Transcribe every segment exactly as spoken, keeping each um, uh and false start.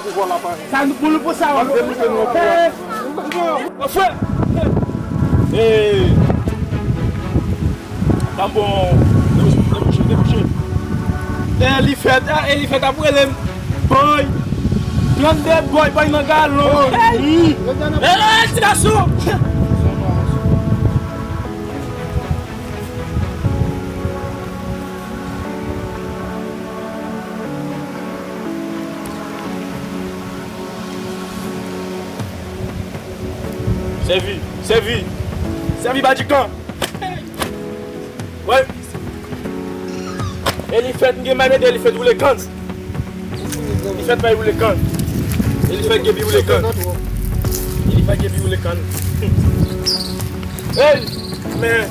Sa nou pou nou pou sa. Frè! Hey! Tan bon, debouche, debouche, debouche. Elifèt, ah, Elifèt ap rele m. Boy! Trannde boy, boy nan galon. Hey! Hey, ti gason! Sèvi, sèvi, sèvi Badikan. Wè. Elifèt, m gen mal mete Elifèt woule kann. Elifèt bay woule kann. Elifèt gen pi woule kann. Elifèt gen pi woule kann. Hey, men.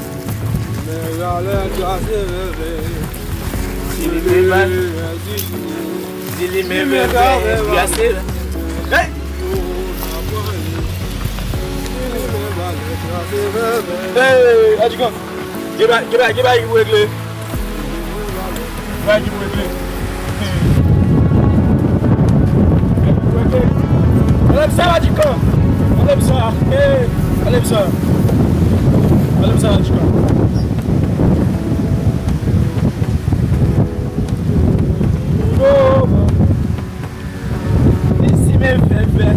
Men jalè trase vèvè. Di li men vèvè. Di li men vèvè. Trase. Hey! Hey, Adikan. Gen bagay, gen bagay, gen bagay ki pou regle. Bagay ki pou regle. Anlèv sa, Adikan. Anlèv sa. Hey, anlèv sa. Anlèv sa, Adikan. Simen vèvè,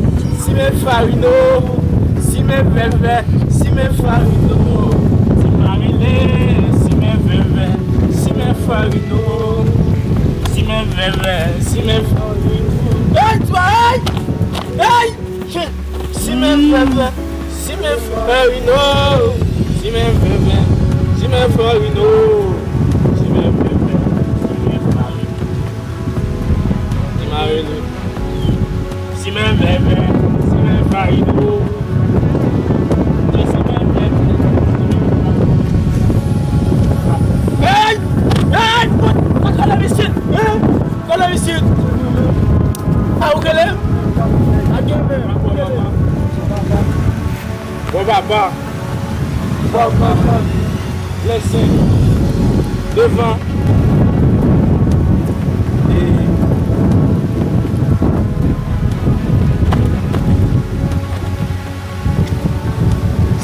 simen farino, simen vèvè, simen farino, simen farine, simen vèvè, simen farino, simen vèvè, simen farino. Hey, twa, hey! Hey! Simen vèvè, simen farino, simen vèvè, simen farino, simen vèvè, simen farino. Di mare nou. Simen vèvè, simen farino. Di simen vèvè, simen farino. Hey! Hey! Kot, kot kòlè isit? Hein? Kòlè isit? A, ou kele? A, kele. Bon papa. Bon papa. Blessing. Devan. E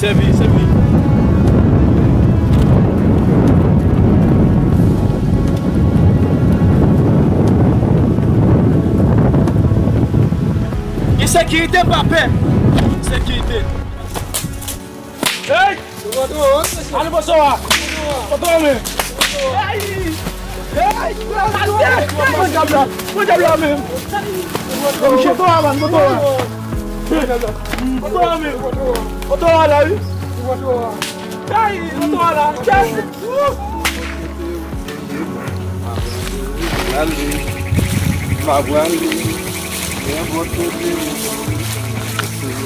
sèvi, sèvi. Gen sekirite, pa pè. Sekirite. Hey! Alo, bonswa. Bonswa, men. Hey! Hey! Pran dyab la. Pran dyab la, men. Bonswa, man. Bonswa. Bonswa, men. Bonswa la, wi. Hey! Bonswa la.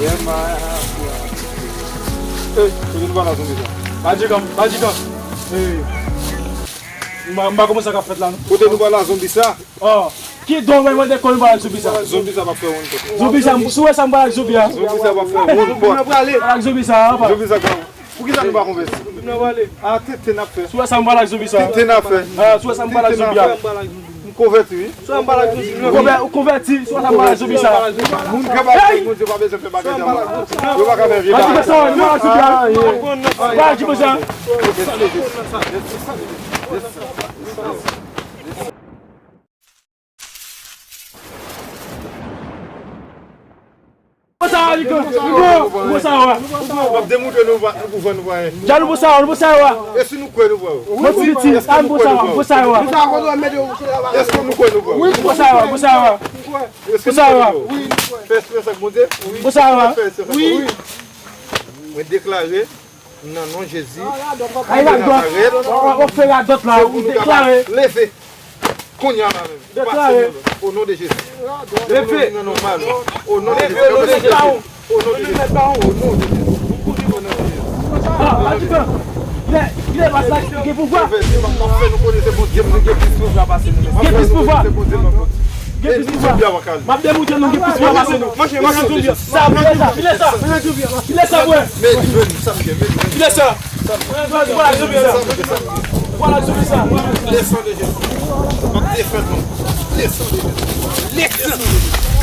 Yes! Ey, kote nou pral ak zonbi sa? Badikan, Badikan. Ey. M pa, m pa konprann sa k ap fèt la, non. Kote nou pral ak zonbi sa? Oh, ki don mwen mande kote nou pral ak zonbi sa? Zonbi sa p ap fè wonn kote. Zonbi sa, si w wè sa m pral ak zonbi a. Zonbi sa p ap fè wonn kote. Pral ak zonbi sa, apa. Zonbi sa ka Poukisa nou pa konvèti? A, tenten n ap fè. Si w wè sa m pral ak zonbi sa. Tenten n ap fè. A, si w wè sa m pral ak zonbi a. M konvèti, wi. Si w wè m pral ak zonbi, ou konvè-, ou konvèti, si w wè sa m pral ak zonbi sa. Moun k ap bay Bondye pa bezwen fè bagay sa. Yo pa ka fè vye bagay. Badikan, sa w wè, nou pral ak zonbi a. Pral ak zonbi sa. Bon sa w a, Nico. Bon, bon sa w a. M ap demontre nou pa, nou pou vwa nou pa anyen. Dja nou bon sa w a, nou bon sa w a. E si nou kwè nou vwa yo? Mwen ti piti, a m bon sa w a, m bon sa w a. Èske nou kwè nou vwa yo? Bon sa w a, bon sa w a. Èske nou kwè nou vwa yo? Fè eksperyans ak Bondye. Bon sa w a. Fè eksperyans ak Bondye. Mwen deklare Nan non Jezi, ay radòt, ou fè radòt la, ou deklare. Leve. Kounye a la menm. Deklare. Pase nou o non de Jezi. Leve. Nan non mal. O non de Jezi. O non de Jezi. O non de Jezi. O non de Jezi. Kilè, kilè mas la gen pouvwa. Fè nou konnen se Bondye, nou gen plis pouvwa pase nou menm. Gen plis pouvwa. Gen plis pouvwa. M ap demontre nou gen plis pouvwa pase nou. Sa, file sa, file sa. File sa, bwè. File sa. Vwala, zobi sa. Vwala, zobi sa. Le sang de Jésus. M ap defann nou. Le sang de Jésus. Le sang de Jésus.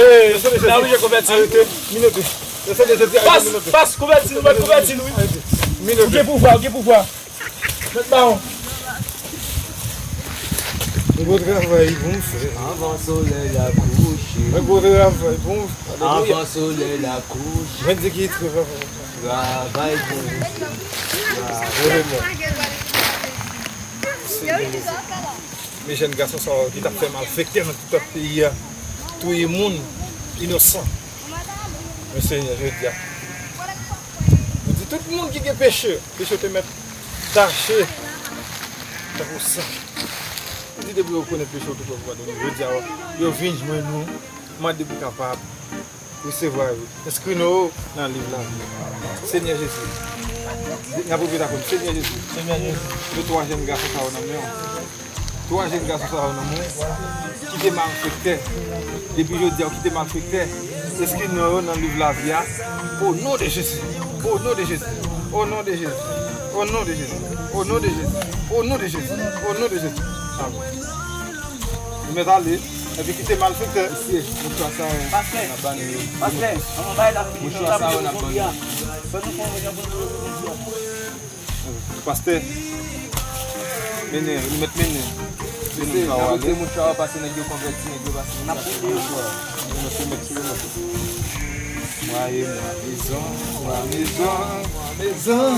Hey, N ap oblije konvèti. Arete, minote. Pas, pas, konvèti nou, mèt konvèti nou, wi. Ou gen pouvwa, ou gen pouvwa. Mèt bawon. Gwo travay pou n fè. Avan solèy la kouche. Gwo travay pou n fè. Alelouya. Avan solèy la kouche. Mwen di ki travay. Travay pou n fè. Vrèman. Senyè Jezi. Men jèn gason sa yo ki t ap fè malfektè nan tout peyi a, touye moun inosan. Men Senyè, jodi a, ou di tout moun ki gen peche, peche te mèt tache tankou san. Ou di depi yo konnen peche yo te fè pou padone, jodi a, yo vin jwenn ou, mande pou kapab resevwa yo. Enskri non yo nan liv lavi. Senyè Jezi. N ap repete ankò. Senyè Jezi. Senyè Jezi. Yo twa jèn gason sa yo nan men w. Twa jèn gason sa yo nan men w. Kite malfektè. Depi jodi a, w kite malfektè. Enskri non yo nan liv lavi a. O non de Jezi. O non de Jezi. O non de Jezi. O non de Jezi. O non de Jezi. O non de Jezi. O non de Jezi. Amèn. Nou mèt ale, epi kite malfektè. Mesye, mouchwa sa yo, pastè, n ap ba nou yo. Pastè, ann bay la fini, mouchwa sa yo, n ap ba nou. Fè nou fè yon regan pou nou. Pastè, mennen, nou mèt mennen. Mesye, n ap pote mouchwa yo, pase nèg yo konvèti, nèg yo pase. N ap pote mouchwa. Nou mèt sou mèt sou mèt. Mwa e mwa mezon, mwa mezon, mwa mezon.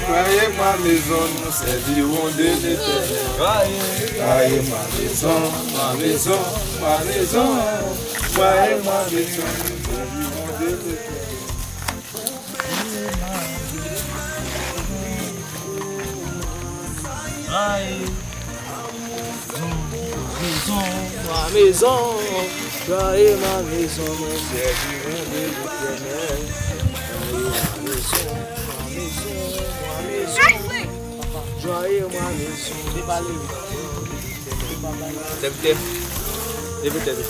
Mwa e mwa mezon, nous servirons de l'Éternel. Mwa e mwa mezon, mwa mezon, mwa mezon. Mwa e mwa mezon, nous servirons de l'Éternel. Mwa e mwa mezon, mwa mezon, mwa e mwa mezon, nous servirons de l'Éternel. Mwa e mwa mezon, mwa mezon, mwa mezon, mwa e mwa mezon. Sèvitè, leve tèt ou.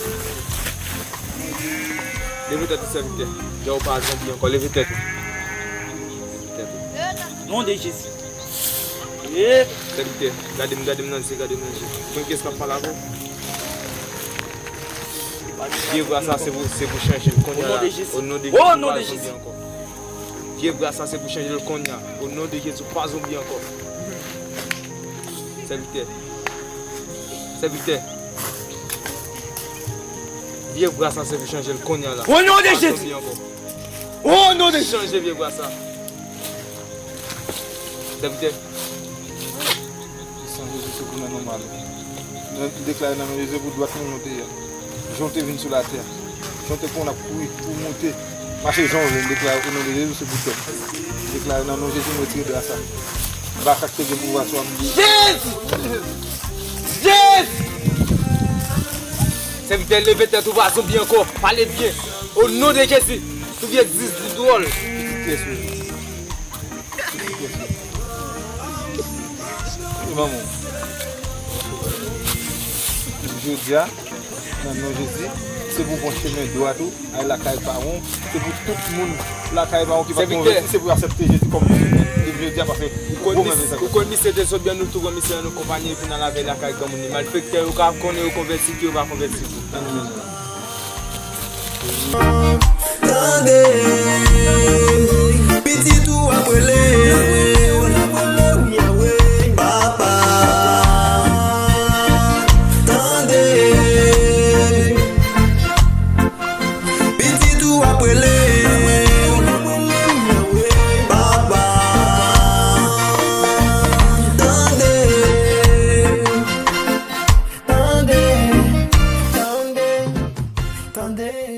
Leve tèt ou, sèvitè. Jan ou pa zonbi ankò, leve tèt ou. Leve tèt ou. Non de Jezi. Sèvitè, gade m, gade m nan je, gade m nan je. Mwen kiyès k ap pale avè w? Vye bra sa se pou, se pou chanje l kounye a la. O non de Jezi. O non de Jezi. Vye bra sa se pou chanje l kounye a. O non de Jezi, ou pa zonbi ankò. Sèvitè. Sèvitè. Vye bra sa se pou chanje l kounye a la. O non de Jezi. O non de Jezi. Chanje vye bra sa. Sèvitè. San Jezi se pou nan nòmal. Nou deklare nan non Jezi pou dwat nou monte a. Jan w te vin sou latè, jan w te konn ap kouri pou w monte, mache jan w vle, m deklare o non de Jezi se pou tèt. M deklare nan non Jezi m retire dra sa. Baka k te gen pouvwa sou a m di. Jezi! Jezi! Sèvitè, leve tèt ou, pa zonbi ankò. Pale byen. O non de Jezi. Tou vye diz li dwòl. Pitit Jezi. Pitit Jezi. E manman w. Jodi a, nan non Jezi, se pou w pran chemen dwat ou, al lakay pawon, se pou tout moun lakay pawon ki pa t konvèti, se pou yo aksepte Jezi kòm Sovè. Depi jodi a, paske ou konn misye te sot byen, nou tou pran misye nan nou konpayi epi n al avè l lakay granmoun li. Malfektè yo ka konnen yo konvèti, ke yo pa konvèti tou. Tande, pitit ou ap rele, papa. Tande, pitit ou ap rele, papa. Tande, tande, tande, tande.